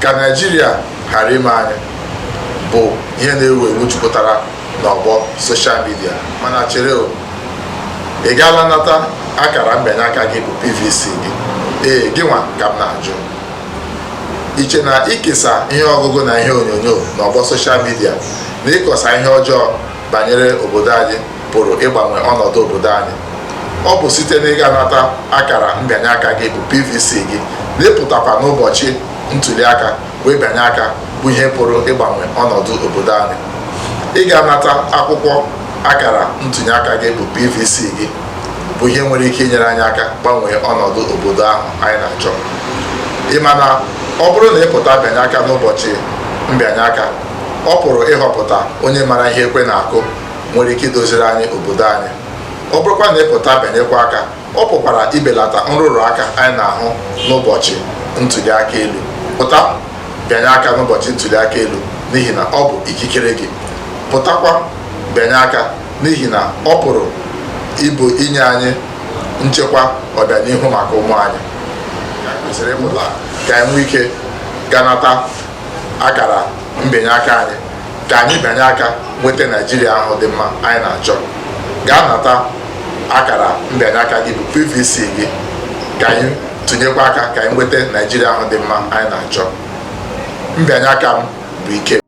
Ka Naijiria ghara ime anyị bụ ihe na-ewu ewu jupụtara n'ọgbọ social media. Mana chere o, ị gaala nata akara mbịanye aka gị bụ PVC gị? Ee, gị nwa ka m na-ajụ. Iche na ikesa ihe ọgụgụ na ihe onyonyo n'ọgbọ social media na ịkọsa ihe ọjọọ banyere obodo anyị pụrụ ịgbanwe ọnọdụ obodo anyị? Ọ bụ site n'ịga nata akara mbịanye aka gị bụ PVC gị na ịpụtakwa n'ụbọchị ntuli aka wee bịanye aka bụ ihe pụrụ ịgbanwe ọnọdụ obodo anyị. Ịga nata akwụkwọ akara ntụnye aka gị bụ PVC gị bụ ihe nwere ike inyere anyị aka gbanwee ọnọdụ obodo ahụ anyị na-achọ. Ịma na ọ bụrụ na ịpụta bịanye aka n'ụbọchị mbịanye aka, ọ pụrụ ịhọpụta onye mara ihe ekwe na-akụ nwere ike idoziri anyị obodo anyị. Ọ bụrụkwa na ịpụta bịanyekwa aka, ọ pụkwara ibelata nrụrụ aka anyị na-ahụ n'ụbọchị ntuli aka elu. Pụta bịanye aka n'ụbọchị ntuli aka elu, n'ihi na ọ bụ ikikere gị. Pụtakwa bịanye aka, n'ihi na ọ pụrụ ịbụ inye anyị nchekwa ọbịanihu maka ụmụ anyị. Kwesịrị ịpụta ka anyị nwee ike ganata akara mbịanye aka anyị, ka anyị bịanye aka nweta Naijiria ahụ dị mma anyị na-achọ. Gaa nata akara mbịanye aka gị bụ PVC gị, ka anyị tụnyekwa aka ka anyị nweta Naijiria ahụ dị mma anyị na-achọ. Mbịanye aka m bụ ike.